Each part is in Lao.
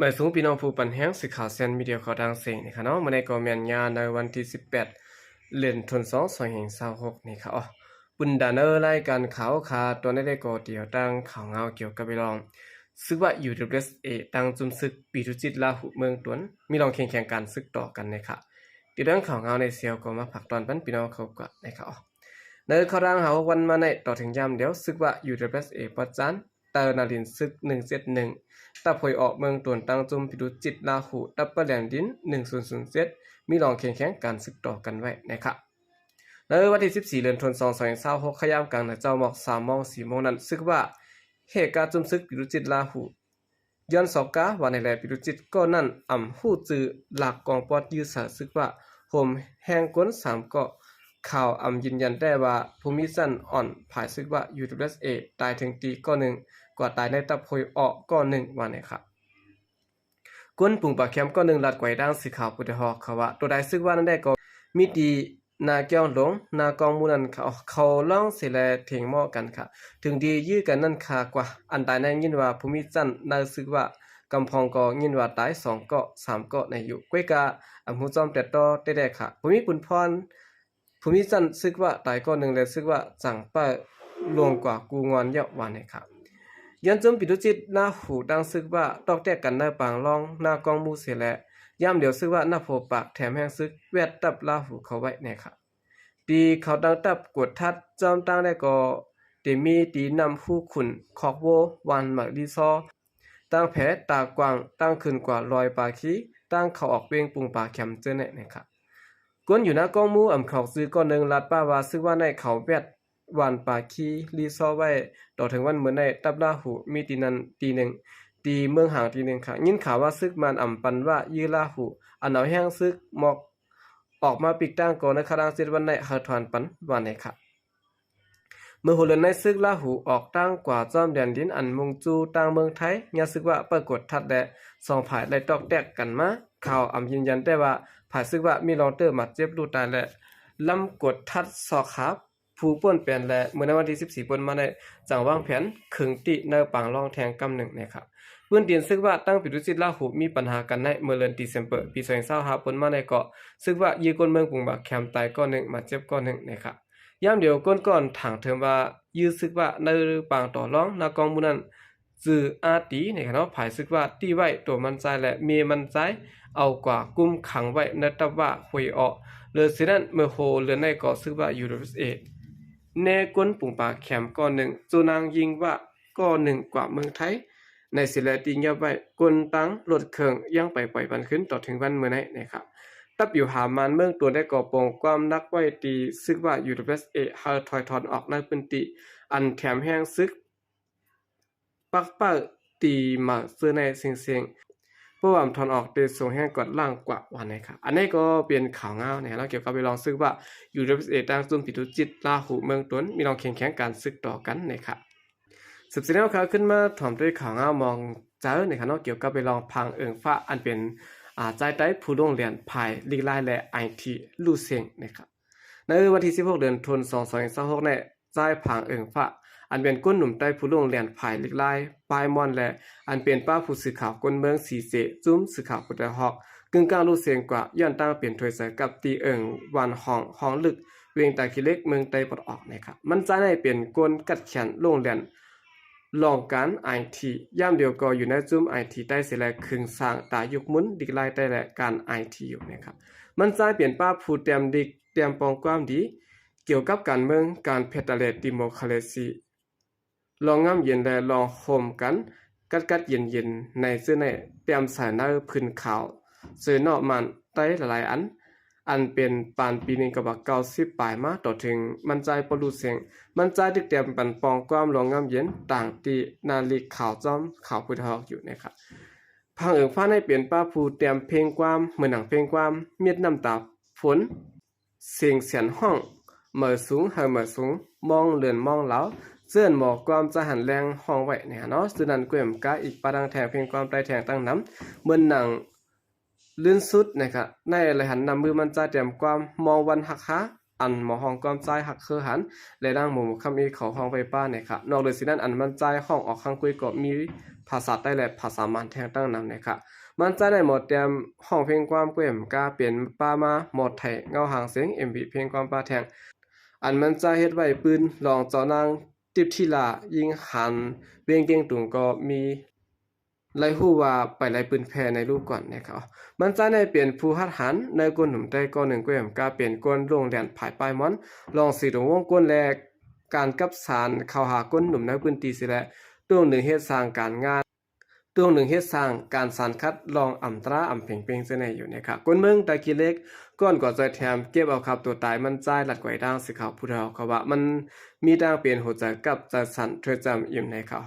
ໝາຍສູງພີ່ນ້ອງຜູ້ປັນແຮງ ສື່ຂ່າວແຊນມີເດຍ ເຂົ້າທາງເສງນີ້ຄ່ະເນາະ. ມື້ນີ້ກໍແມ່ນຍາມໃນວັນທີສິບແປດ ເດືອນ ທັນວາ ສອງພັນຊາວຫົກນີ້ຄ່ະ. ອໍ ບຸນດາເນີ ລາຍການຂ່າວຄ່າ ຕອນນີ້ໄດ້ກໍຕຽວຕັ້ງຂ່າວງາວກ່ຽວກັບໄປລອງ ສຶກວະ UWSA ຕັ້ງຈຸ້ມສຶກ ປີທຸຈິດ ລາຫູ ເມືອງຕົນ ມີລອງແຂ່ງແຂ່ງການສຶກຕໍ່ກັນນີ້ຄ່ະ. ຕິດຕາມຂ່າວງາວໃນເຊວກໍມາຝາກຕອນປັນພີ່ນ້ອງເຂົາກວ່ານີ້ຄ່ະ. ໃນເຂົ້າທາງຫ້າຫົກວັນມານີ້ ຕໍ່ເຖິງຍາມດຽວ ຊຶກວະ UWSA ປະຈານ ເຕີນາລິນຊຶກ ໜຶ່ງເຈັດໜຶ່ງ ຕັບຫ້ວຍເອາະ ເມືອງຕົນ ຕັ້ງຈຸ້ມພິລຸຈິດ ລາຫູ ດັບເບິນແລນດິນ ໜຶ່ງສູນສູນເຈັດ ມີລອງແຂ່ງແຂ່ງການຊຶກຕໍ່ກັນໄວ້ນະຄະ. ໃນວັນທີສິບສີ່ ເດືອນ ທັນວາ ສອງພັນຊາວຫົກ ຂະຫຍາມກາງນະເຈົ້າໝອກ ສາມໂມງ ສີ່ໂມງນັ້ນ ຊຶກວ່າ ເຮກາຈຸ້ມຊຶກ ພິລຸຈິດ ລາຫູ ຍ້ອນຊອກກາ ວ່າແນວໃດ ພິລຸຈິດ ກໍນັ້ນອຳຮູ້ຈື່ ລາກກອງປອດ ຢື້ສາຍຊຶກວ່າ ໂຮມແຮງກົ້ນ ສາມເກາະ. ຂ່າວອຳຢືນຢັນແດ່ວ່າ ພູມີຊັ້ນອ່ອນ ຝ່າຍຊຶກວ່າ UWSA ຕາຍເຖິງຕີເກາະໜຶ່ງ ກວ່າຕາຍໃນຕັບຫ້ວຍເອາະເກາະໜຶ່ງ ວ່າແນວນັ້ນ. ກົ້ນປຸງປາແຄມເກາະໜຶ່ງ ລາດໄກວດາງ ສື່ຂ່າວຜູ້ໄດ້ຮອກເຂົາວ່າ ໂຕໃດຊຶກວ່ານັ້ນແດ່ກໍມີຕີ ນາແກ້ວຫຼົງ ນາກອງໝູ່ນັ້ນ ເຂົາ ເຂົາລອງເສແລເຖງໝໍ້ກັນຄະ. ເຖິງດີຢື້ກັນນັ້ນຄະກວ່າ ອັນຕາຍນັ້ນຍິນວ່າ ພູມີຊັ້ນ ໃນຊຶກວ່າ ກຳພອງກໍຍິນວ່າຕາຍສອງເກາະ ສາມເກາະໃນຢູ່ ກ້ວຍກາ ອຳຮູ້ຈ້ອມແຕ່ຕໍ່ແຕ່ແດ່ຄະ. ພູມີປຸນພອນ ພູມີຊັ້ນຊຶກວ່າຕາຍເກາະໜຶ່ງ ແລະ ຊຶກວ່າຈັງປາຍ ລວງກວ່າກູ່ງອນ ເຍາະວ່າແນວນັ້ນ. ຍ້ອນຈຸ້ມພິລຸຈິດ ລາຫູ ຕັ້ງຊຶກວ່າ ຕອກແຕກກັນໃນປາງລອງ ນາກອງໝູ່ເສແລ ຍາມດຽວຊຶກວ່າ ນາໂພປາກ ແຖມແຮງຊຶກ ແວດຕັບລາຫູເຂົ້າໄວ້ແນວນັ້ນ. ຕີເຂົາຕັ້ງຕັບກວດທັດ ຈ້ອມຕັ້ງແລ້ວກໍ ຕີມີຕີນ້ຳ ຫູຂຸນ ຄອກໂວ ຫວ່ານໝາກລີຊໍ ຕັ້ງແພ ຕາກວ້າງ ຕັ້ງຂຶ້ນກວ່າລອຍປາຄີ ຕັ້ງເຂົ້າອອກເວັງປຸງປາແຄມ ເຈີແນວນັ້ນ. ກົ້ນຢູ່ນາກອງໝູ່ ອຳເຂົາຈື່ເກາະໜຶ່ງ ລາດປ້າວ່າ ຊຶກວ່າໃນເຂົາແວດ ຫວ່ານປາຄີ ລີຊໍໄວ້ ຕໍ່ເຖິງວັນມື້ໃນ ຕັບລາຫູ ມີຕີນັ້ນຕີໜຶ່ງ ຕີເມືອງຫາງຕີໜຶ່ງຄະ. ຍິນຂ່າວວ່າ ຊຶກມານອຳປັນວ່າ ຢື້ລາຫູ ອັນເອົາແຮງຊຶກໝອກ ອອກມາປີກຕັ້ງກໍໃນຄະລາງເຈັດວັນໃນ ໃຫ້ຖອນປັນ ວ່າແນວນັ້ນ. ເມື່ອຫົວເລື່ອນໃນ ຊຶກລາຫູ ອອກຕັ້ງກວ່າຈ້ອມແດນດິນ ອັນມຸ່ງຈູ້ຕັ້ງເມືອງໄທ ຍາມຊຶກວ່າ ເປີດກວດທັດແລະ ສອງຝ່າຍໄດ້ຕອກແຕກກັນມາ. ຂ່າວອຳຢືນຢັນແຕ່ວ່າ ຝ່າຍຊຶກວ່າ ມີລອງເຕີບາດເຈັບ ລູກຕາຍ ແລະ ລຳກວດທັດຊອກຫາ ຜູ້ປ່ນແປນ ແລະ ເມື່ອໃນວັນທີສິບສີ່ ປົນມາໃນ ຈັ່ງວາງແຜນເຄິ່ງຕິໃນປາງລອງແທງກຳໜຶ່ງແນວນັ້ນ. ພື້ນດິນຊຶກວ່າ ຕັ້ງປີທຸຈິດ ລາຫູ ມີປັນຫາກັນໃນເມື່ອເດືອນ December ປີ ສອງພັນຊາວຫ້າ ປົນມາໃນເກາະ ຊຶກວ່າ ຢື້ກົ້ນເມືອງປຸງປາແຄມ ຕາຍເກາະໜຶ່ງ ບາດເຈັບເກາະໜຶ່ງແນວນັ້ນ. ຍາມດຽວ ກົ້ນກ່ອນຖາງເທີມວ່າ ຢື້ຊຶກວ່າ ໃນປາງຕໍ່ລອງ ນາກອງໝູ່ນັ້ນ ຈື່ອາຕີ ໃນຂະນະຝ່າຍຊຶກວ່າ ຕີໄວ້ໂຕມັນຊາຍ ແລະ ເມມັນຊາຍ ເອົາກວ່າກຸມຂັງໄວ້ໃນຕັບວ່າ ຫ້ວຍເອາະ. ເລີຍເສຍນັ້ນ ເມື່ອຫົວເດືອນໃນກໍຊຶກວ່າ UWSA ແນກ້ນປຸງປາແຄມເກາະໜຶ່ງ ໂຈນາງຍິງວ່າເກາະໜຶ່ງ ກວ່າເມືອງໄທ ໃນເສແລ ຕີງຽບໄວ້ ກົ້ນຕັ້ງລົດເຄື່ອງ ຍັງໄປປ່ອຍປັນຄືນ ຕໍ່ເຖິງວັນມື້ໃນນະຄະ. ຕັບຢູ່ຫາມານເມືອງຕົນໄດ້ກໍປ່ອງຄວາມໜັກໄວ້ ຕີຊຶກວ່າ UWSA ໃຫ້ຖອຍຖອນອອກໃນພື້ນທີ່ ອັນແຖມແຮງຊຶກ ປັກເປົ້າຕີມາເຈີໃນເຊັງໆ ເພາະວ່າຖອນອອກເຕະສົ່ງແຮງກວາດລ້າງກວ່າ ວ່າແນວນັ້ນ. ອັນນີ້ກໍເປັນຂ່າວງາວນະ ແລ້ວກ່ຽວກັບໄປລອງຊຶກວ່າ UWSA ຕັ້ງຈຸ້ມພິທຸຈິດ ລາຫູ ເມືອງຕົນ ມີລອງແຂ່ງແຂ່ງການຊຶກຕໍ່ກັນນະຄະ. ສືບເສຍແລ້ວ ຂ້າຂຶ້ນມາຖອມດ້ວຍຂ່າວງາວມອງເຈີນະຄະເນາະ ກ່ຽວກັບໄປລອງພັງເອີງຟ້າ ອັນເປັນ ອາ ຊາຍໃຕ້ຜູ້ລົງແລ່ນພາຍລີກລາຍ ແລະ ໄອທີ ລູເຊັງນະຄະ. ໃນວັນທີສິບຫົກ ເດືອນ ທັນວາ ສອງພັນຊາວຫົກ ນີ້ ຊາຍພັງເອີງຟ້າ ອັນເປັນກົ້ນໜຸ່ມໃຕ້ຜູ້ລົງແລ່ນພາຍລີກລາຍ ປາຍມ່ອນ ແລະ ອັນເປັນປ້າຜູ້ສື່ຂ່າວກົ້ນເມືອງ ຊີເຈ ຈຸ້ມສື່ຂ່າວຜູ້ໄດ້ຮອກ ກຶ່ງກ້າງລູເຊັງກວ່າ ຍ້ອນຕ່າງເປັນຖ້ວຍໃສກັບຕີເອີງ ຫວ່ານຫ້ອງ ຫ້ອງລຶກ ເວັງຕາຂີ້ເຫຼັກ ເມືອງໄຕ້ປະເທດອອກນະຄະ. ມັນຊາຍນີ້ເປັນກົ້ນກັດແຂນລົງແລ່ນ ລອງການໄອທີ ຍາມດຽວກໍຢູ່ໃນຈຸ້ມໄອທີໃຕ້ເສແລ ຄຶງສ້າງຕາຍຸກໝຸນ ດິກລາຍໃຕ້ ແລະ ການໄອທີຢູ່ນະຄະ. ມັນຊາຍເປັນປ້າຜູ້ແຕ້ມດິກ ແຕ້ມປ້ອງຄວາມດີ ກ່ຽວກັບການເມືອງ ການເພັດຕະເລດ ດີໂມຄຣາຊີ ລອງງາມເຢັນ ແລະ ລອງໂຮມກັນ ກັດກັດເຢັນໆ ໃນເຊື້ອໃນ ແຕ້ມສາຍໃນຜືນຂາວ ເສືອນອກມານໄຕ້ຫຼາຍໆອັນ ອັນເປັນປານປີໜຶ່ງເກົ້າຮ້ອຍເກົ້າສິບປາຍມາ ຕໍ່ເຖິງມັນຈາຍປະລຸເຊັງ ມັນຈາຍຕຶກແຕ້ມປັນປ່ອງຄວາມລວງງາມເຢັນ ຕ່າງຕີນາລິກຂາວຈ້ອມຂາວພຸດຮອກຢູ່ນະຄະ. ພັງເອີງຟ້າໃນເປັນປ້າຜູ້ແຕ້ມເພງຄວາມ ເໝືອນໜັງເພງຄວາມ ເມັດນ້ຳຕາຝົນ ເສັງສຽນຮ້ອງ ເໝີສູງໃຫ້ເໝີສູງ ມອງເລື່ອນມອງລາວ ເຈີນໝໍຄວາມຈະຫັນແລງຮ້ອງໄວ້ນະເນາະ. ຊື່ນັ້ນກ້ວຍມະກາ ອີກປາດັງແທງເພງຄວາມໃຕ້ແທງຕັ້ງນຳ ເໝືອນໜັງ ລື່ນສຸດນະຄະ ໃນໄລຫັນນ້ຳມືມັນຈາແຕ້ມຄວາມ ມອງວັນຮັກຫາ ອັນໝໍຮ້ອງຄວາມຈາຍຮັກເຄີຫັນ ແລະ ນາງໝູຄຳເອເຂົາຮ້ອງໄວ້ປ້ານະຄະ. ນອກເໜືອຈາກນັ້ນ ອັນມັນຈາຍຮ້ອງອອກຂ້າງກ້ວຍກໍມີ ພາສາໄຕ້ ແລະ ພາສາມານແທ້ງຕັ້ງນຳນະຄະ. ມັນຈາຍໃນໝໍ້ແຕ້ມຮ້ອງເພງຄວາມກ້ວຍໝາກາ ເປັນປ້າມ້າໝໍ້ໄທເງົາຫາງເສັງ ເອັມວີເພງຄວາມປ້າແທ້ງ ອັນມັນຈາຍເຮັດໄວ້ປືນລອງເຈົ້ານາງ ຕິບທິລາ ຍິງຫັນ ວຽງເກັງຕຸງ ກໍມີ ໄດ້ຮູ້ວ່າໄປໄດ້ປືນແຜ່ໃນລູກກ່ອນນະຄະ. ມັນຈາຍໃນເປັນຜູ້ຮັດຫັນໃນກົ້ນໜຸ່ມໄຕ້ກ້ອນໜຶ່ງ ກ້ວຍໝາກາ ເປັນກົ້ນໂລ່ງແລ່ນພາຍປ້າຍມ່ອນ ລອງສີຕົງວົງກົ້ນ ແລະ ການກັບສານເຂົ້າຫາກົ້ນໜຸ່ມໃນພື້ນທີ່ເສຍແລະ ຕົວໜຶ່ງເຮັດສ້າງການງານ ຕົວໜຶ່ງເຮັດສ້າງການສານຂັດລອງອຳຕຣາອຳເພັງເປັງເຈົ້າໃນຢູ່ນະຄະ. ກົ້ນເມືອງຕາຂີ້ເຫຼັກ ກ່ອນກວ່າຈອຍແຖມເກັບເອົາຂັບຕົວຕາຍ ມັນຈາຍລັດໄກວດາງ ສື່ຂ່າວຜູ້ເຖົ້າເຂົາວ່າ ມັນມີຕ່າງເປັນຫົວໃຈກັບໃຈສັ່ນ ຖ້ວຍຈຳອີ່ມໃນເຂົາ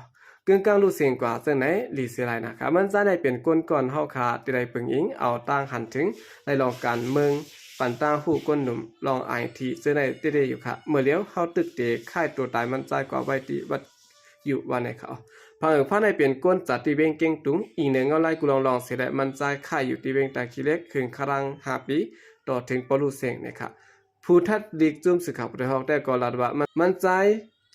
ກຶ່ງກາງລູກເສັງກວ່າເຈົ້າໃນ ຫຼີເສຍຫຼາຍນະຄະ. ມັນຈາຍໃນເປັນກົ້ນກ່ອນເຮົາຄາ ທີ່ໄດ້ເບິ່ງອີງເອົາຕ່າງຫັນເຖິງ ໄດ້ລອງການເມືອງ ປັນຕ່າງຮູ້ກົ້ນໜຸ່ມ ລອງອາຍທີ່ເຈົ້າໃນເຕເດຢູ່ຄະ. ເມື່ອລຽວເຮົາຕຶກເຕຂາຍຕົວຕາຍ ມັນຈາຍກວ່າໄວ້ທີ່ວັດ ຢູ່ວ່າໃນເຂົາ. ພັງເອີງພາໃນເປັນກົ້ນຈາກທີ່ວຽງເກັງຕຸງ ອີງເໜືອເງົາລາຍກຸລອງລອງເສຍແລະ ມັນຈາຍຄ້າຍຢູ່ທີ່ວຽງຕາຂີ້ເຫຼັກ ເຄິ່ງຄະລັງຫ້າປີ ຕໍ່ເຖິງປໍລູເສັງນະຄະ. ຜູ້ທັດລິກຈຸ້ມສື່ຂ່າວຜູ້ໄທຮອກໄດ້ກໍລັດວ່າ ມັນ ມັນຈາຍ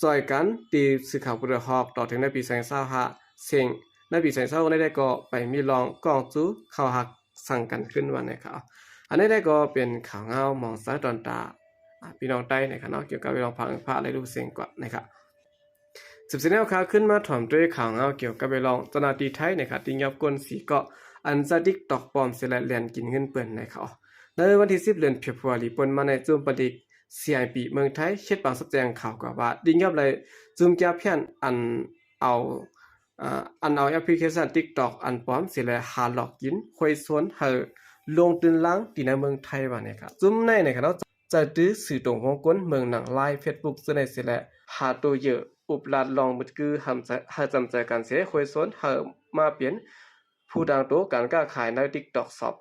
ຈອຍກັນທີ່ສື່ຂ່າວຜູ້ໄທຮອກ ຕໍ່ເຖິງໃນປີສອງພັນຊາວຫ້າ ເສັງໃນປີສອງພັນຊາວຫົກໄດ້ກໍໄປມີລອງກ້ອງຈູເຂົ້າຫັກ ສັງກັນຂຶ້ນວ່າໃນເຂົາ. ອັນນີ້ໄດ້ກໍເປັນຂ່າວງາວມອງສາຍຕອນຕາ ອາ ພີ່ນ້ອງໄຕ້ນະຄະເນາະ ກ່ຽວກັບເລື່ອງພາກເອີພາກ ແລະ ລູກເສັງກວ່ານະຄະ. ສືບສຽນແນວຂ່າວຂຶ້ນມາຖອມດ້ວຍຂ່າວງາວກ່ຽວກັບເລື່ອງເຈົ້າໜ້າທີ່ໄທນະຄະ ທີ່ຫຍັບກົ້ນສີເກາະ ອັນໃຊ້ TikTok ປອມເສຍແລະ ແລ່ນກິນເງິນເພິ່ນນະຄະ. ໃນວັນທີສິບ ເດືອນເຟບຣວາຣີ ປົນມາໃນ ຈຸ້ມປະດິກ ຊີໄອພີ ເມືອງໄທ ເຂດປາກຊັບແຈ້ງຂ່າວກວ່າວ່າ ໄດ້ຫຍັບໄລ່ຈຸ້ມແກ້ວພຽນ ອັນເອົາ ອາ ອັນເອົາແອັບພລິເຄຊັນ TikTok ອັນປອມເສຍແລະ ຫາຫຼອກກິນ ຫ້ວຍຊົນໃຫ້ລົງຕື່ນລາງທີ່ໃນເມືອງໄທວ່ານີ້ຄະ. ຈຸ້ມໃນໃນຄະເນາະ ໃຈຕື້ຊື່ຕົງວົງກົ້ນເມືອງໜັງລາຍ Facebook ເຊິ່ງໃນເສຍແລະ ຫາໂຕເຢີອຸບລາດລອງມືດກື້ ຫຳໃຈ ໃຫ້ຈຳໃຈກັນເສ ຫ້ວຍຊົນໃຫ້ມາເປັນຜູ້ຕ່າງໂຕການຄ້າຂາຍໃນ TikTok Shop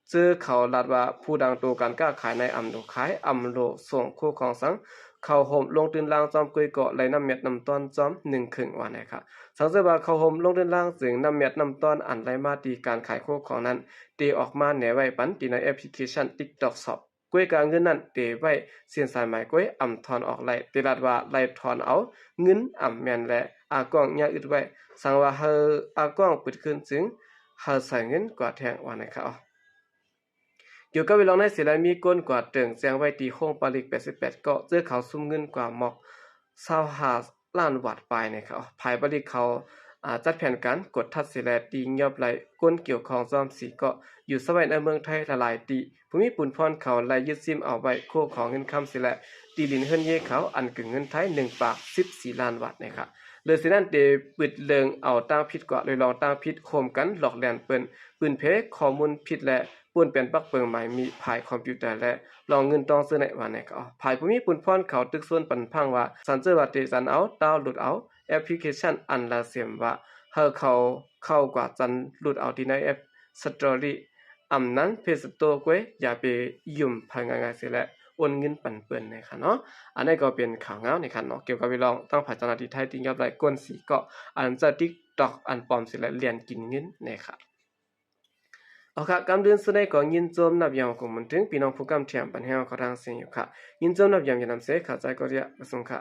ເຈີເຂົາລາດວ່າ ຜູ້ຕ່າງໂຕການຄ້າຂາຍໃນອຳໂລຂາຍ ອຳໂລສົ່ງຄູ່ຂອງສັງ ເຂົ້າໂຮມລົງຕື່ນລາງຈອມກ້ວຍເກາະ ໄລ່ນ້ຳແມັດນ້ຳຕ້ອນຈອມໜຶ່ງເຄິ່ງວ່າໃນຄະ. ສັງເຊີວ່າເຂົ້າໂຮມລົງຕື່ນລາງ ຈຶ່ງນ້ຳແມັດນ້ຳຕ້ອນອັນໄລ່ມາທີ່ການຂາຍຄູ່ຂອງນັ້ນ ໄດ້ອອກມາແນໄວ້ປັນທີ່ໃນແອັບພລິເຄຊັນ TikTok Shop ກ້ວຍກາເງິນນັ້ນເຕໄວ້ເສັ້ນສາຍໝາຍກ້ວຍ ອຳຖອນອອກໄລ່ ເຕລາດວ່າໄລ່ຖອນເອົາເງິນອຳແມ່ນແລະ ອາກ້ອງຍາອຶດໄວ້ ສັ່ງວ່າໃຫ້ອາກ້ອງປຶດຄືນ ຈຶ່ງໃຫ້ໃສ່ເງິນກວ່າແທ້ງວ່າໃນຄະ. ກ່ຽວກັບເລື່ອງໃນເສຍແລະ ມີກົ້ນກວ່າເຕີງແຈ້ງໄວ້ທີ່ໂຮງປາລິກແປດສິບແປດເກາະ ເຈີເຂົາຊຸມເງິນກວ່າໝອກຊາວຫ້າລ້ານວາດປາຍໃນຄະ. ພາຍປາລິກເຂົາ ອາ ຈັດແຜນການກວດທັດເສຍແລະ ຕີຫຍັບໄລ່ກົ້ນກ່ຽວຂ້ອງຈອມສີ່ເກາະ ຢູ່ຊະໄວໃນເມືອງໄທຫຼາຍໆ ທີ່ຜູ້ມີປຸນພອນເຂົາໄລ່ຍຶດຊິມເອົາໄວ້ຄູ່ຂອງເງິນຄຳເສຍແລະ ທີ່ດິນເຮືອນເຍເຂົາ ອັນເກີນເງິນໄທໜຶ່ງປາກສິບສີ່ລ້ານວາດໃນຄະ. ເລີຍເສຍນັ້ນເຕປຶດເລື່ອງເອົາຕ່າງຜິດກວ່າ ໂດຍລອງຕ່າງຜິດ ໂຮມກັນຫຼອກແລ່ນເປິ້ນ ປືນເພຂໍ້ມູນຜິດແລະ ປົນແປນປັກເປິງໝາຍມີພາຍຄອມພິວເຕີ ແລະ ລອງເງິນຕ້ອງເຈີໃນວ່າໃນເຂົາ. ພາຍຜູ້ມີປຸນພອນເຂົາຕຶກຊວນປັນພັງວ່າ ສັນເຈີວ່າເຕຈັນເອົາ ດາວໂຫຼດເອົາແອັບພລິເຄຊັນອັນລະເສມວ່າ ໃຫ້ເຂົາເຂົ້າກວ່າຈັນໂຫຼດເອົາທີ່ໃນແອັບສະຕໍຣີ ອຳນັ້ນເພສະໂຕກ້ວຍ ຢ່າໄປຢືມໃຜງ່າຍໆເສຍແລະ ໂອນເງິນປັນເປິ້ນໃນຄະເນາະ. ອັນນີ້ກໍເປັນຂ່າວງາວໃນຄະເນາະ ກ່ຽວກັບເລື່ອງທາງຝ່າຍເຈົ້າໜ້າທີ່ໄທທີ່ຫຍັບໄລ່ກົ້ນສີ່ເກາະ ອັນໃຊ້ TikTok ອັນປອມເສຍແລະ ແລ່ນກິນເງິນໃນຄະ. ເອົາຄະ ກ່ອນອື່ນສຸດໃດກໍຍິນຊົມນັບຢາມຂອບຄຸນມາເຖິງພີ່ນ້ອງຜູ້ກຳແຖມປັນແຮງເຮົາທັງເຊັ່ນຢູ່ຄະ. ຍິນຊົມນັບຢາມຢ່ານຳເສ ເຂົ້າໃຈກໍເດຍ ປະສົງຄະ.